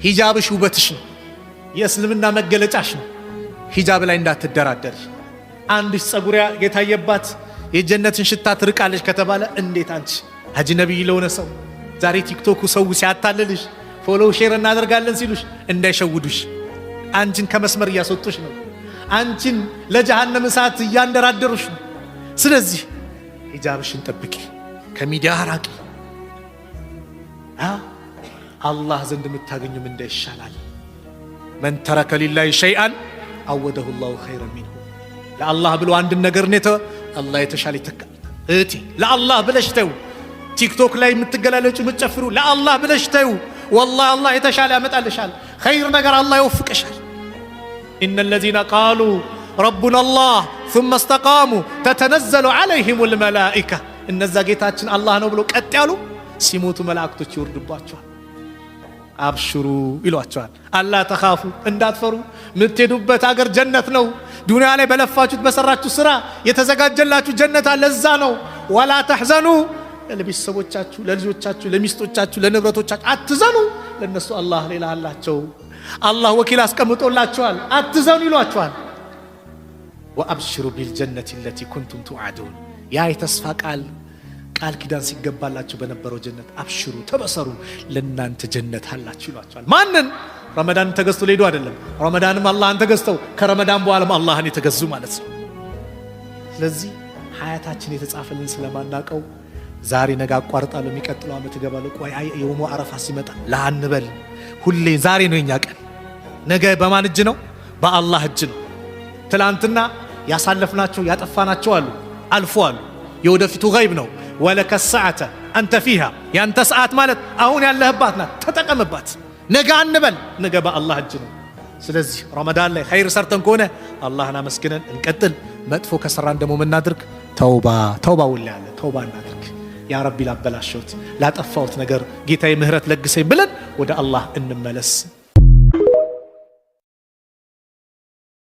ሂጃብሽ ውበትሽ ነው፣ የእስልምና መገለጫሽ ነው። ሂጃብ ላይ እንዳትደራደሪ። አንድሽ ጸጉር የታየባት የጀነትን ሽታ ትርቃለች ከተባለ እንዴት አንቺ አጅነቢይ ለሆነ ሰው ዛሬ ቲክቶኩ ሰው ሲያታልልሽ follow share እናደርጋለን ሲሉሽ እንዳይሸውዱሽ። አንቺን ከመስመር እያስወጡሽ ነው። አንቺን ለጀሃነም እሳት እያንደራደሩሽ ነው። ስለዚህ ሂጃብሽን ጠብቂ፣ ከሚዲያ ራቂ። አላህ ዘንድ የምታገኙ ምንዳ ይሻላል። من ترك لله شيئا عوضه الله خيرا منه። ለአላህ ብሎ አንድን ነገር ኔተ አላህ የተሻለ ይተካል። እህቴ ለአላህ ብለሽ ተው። ቲክቶክ ላይ የምትገላለጩ የምትጨፍሩ ለአላህ ብለሽ ተው። ወላሂ አላህ የተሻለ ያመጣልሻል። ኸይር ነገር አላህ ይወፍቅሻል። إن الذين قالوا ربنا الله ثم استقاموا تتنزل عليهم الملائكة። እነዛ ጌታችን አላህ ነው ብሎ ቀጥ ያሉ ሲሞቱ መላእክቶች ይወርዱባቸዋል። أبشروا ይሏቸዋል። ألا تخافوا እንዳትፈሩ፣ የምትሄዱበት አገር ጀነት ነው። ዱንያ ላይ በለፋችሁት በሰራችሁ ስራ የተዘጋጀላችሁ ጀነት አለ፣ እዛ ነው። ولا تحزنوا ለቤተሰቦቻችሁ፣ ለልጆቻችሁ፣ ለሚስቶቻችሁ፣ ለንብረቶቻችሁ አትዘኑ። ለእነሱ አላህ ሌላ አላቸው። አላህ ወኪል አስቀምጦላቸዋል። አትዘኑ ይሏቸዋል። وأبشروا بالجنة التي كنتم توعدون ያ የተስፋ ቃል ቃል ኪዳን ሲገባላችሁ በነበረው ጀነት አብሽሩ፣ ተበሰሩ፣ ለእናንተ ጀነት አላችሁ ይሏቸዋል። ማንን? ረመዳን ተገዝቶ ሊሄዱ አይደለም። ረመዳንም አላህን ተገዝተው ከረመዳን በኋላም አላህን የተገዙ ማለት ነው። ስለዚህ ሀያታችን የተጻፈልን ስለማናቀው ዛሬ ነገ አቋርጣለሁ፣ የሚቀጥለው ዓመት እገባለሁ፣ ቆይ አይ የውሞ አረፋ ሲመጣ ላንበል። ሁሌ ዛሬ ነው የኛ ቀን። ነገ በማን እጅ ነው? በአላህ እጅ ነው። ትላንትና ያሳለፍናቸው ያጠፋናቸው አሉ አልፎ አሉ። የወደፊቱ ገይብ ነው። ولك الساعة أنت فيها ያንተ ሰዓት ማለት አሁን ያለህባት ናት። ተጠቀምባት። ነገ አንበል፣ ነገ በአላህ እጅ ነው። ስለዚህ ረመዳን ላይ ኸይር ሰርተን ከሆነ አላህን አመስግነን እንቀጥል። መጥፎ ከሰራን ደግሞ ምናድርግ? ተውባ ተውባ ውላ ያለ ተውባ እናድርግ። ያ ረቢ ላበላሸሁት ላጠፋሁት ነገር ጌታዬ ምህረት ለግሰኝ ብለን ወደ አላህ እንመለስ።